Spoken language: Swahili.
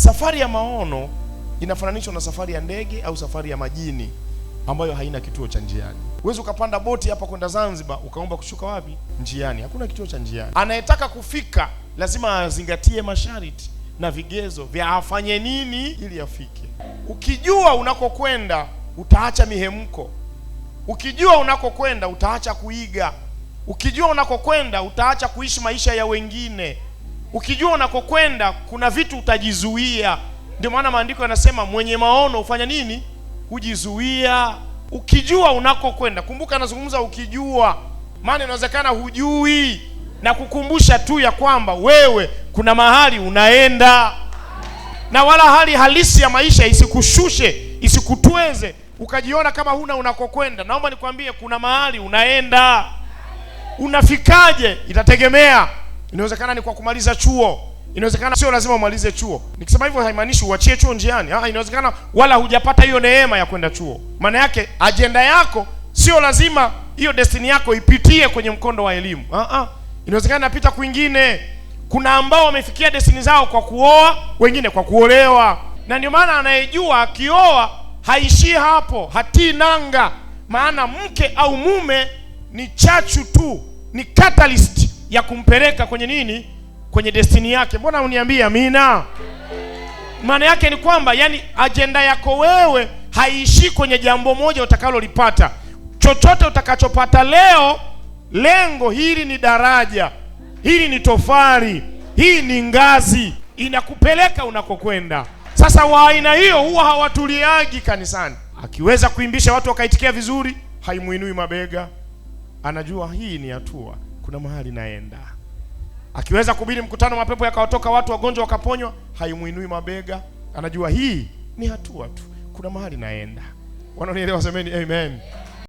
Safari ya maono inafananishwa na safari ya ndege au safari ya majini ambayo haina kituo cha njiani. Huwezi ukapanda boti hapa kwenda Zanzibar ukaomba kushuka wapi? Njiani. Hakuna kituo cha njiani. Anayetaka kufika lazima azingatie masharti na vigezo vya afanye nini ili afike. Ukijua unakokwenda utaacha mihemko. Ukijua unakokwenda utaacha kuiga. Ukijua unakokwenda utaacha kuishi maisha ya wengine. Ukijua unakokwenda kuna vitu utajizuia. Ndio maana maandiko yanasema mwenye maono hufanya nini? Hujizuia. Ukijua unakokwenda, kumbuka anazungumza ukijua, maana inawezekana hujui, na kukumbusha tu ya kwamba wewe kuna mahali unaenda, na wala hali halisi ya maisha isikushushe, isikutweze ukajiona kama huna unakokwenda. Naomba nikwambie kuna mahali unaenda. Unafikaje itategemea. Inawezekana ni kwa kumaliza chuo, inawezekana sio lazima umalize chuo. Nikisema hivyo haimaanishi uachie chuo njiani. Inawezekana wala hujapata hiyo neema ya kwenda chuo. Maana yake ajenda yako sio lazima hiyo destiny yako ipitie kwenye mkondo wa elimu. Inawezekana inapita kwingine. Kuna ambao wamefikia destiny zao kwa kuoa, wengine kwa kuolewa. Na ndio maana anayejua akioa haishii hapo, hatii nanga. Maana mke au mume ni chachu tu, ni catalyst ya kumpeleka kwenye nini? Kwenye destiny yake. Mbona uniambie amina? Maana yake ni kwamba yani ajenda yako wewe haiishii kwenye jambo moja utakalolipata. Chochote utakachopata leo, lengo hili ni daraja, hili ni tofali, hii ni ngazi inakupeleka unakokwenda. Sasa wa aina hiyo huwa hawatuliagi kanisani. Akiweza kuimbisha watu wakaitikia vizuri, haimuinui mabega, anajua hii ni hatua, kuna mahali naenda. Akiweza kuhubiri mkutano mapepo yakawatoka watu wagonjwa wakaponywa, haimuinui mabega, anajua hii ni hatua tu, kuna mahali naenda. Wanaonielewa semeni amen.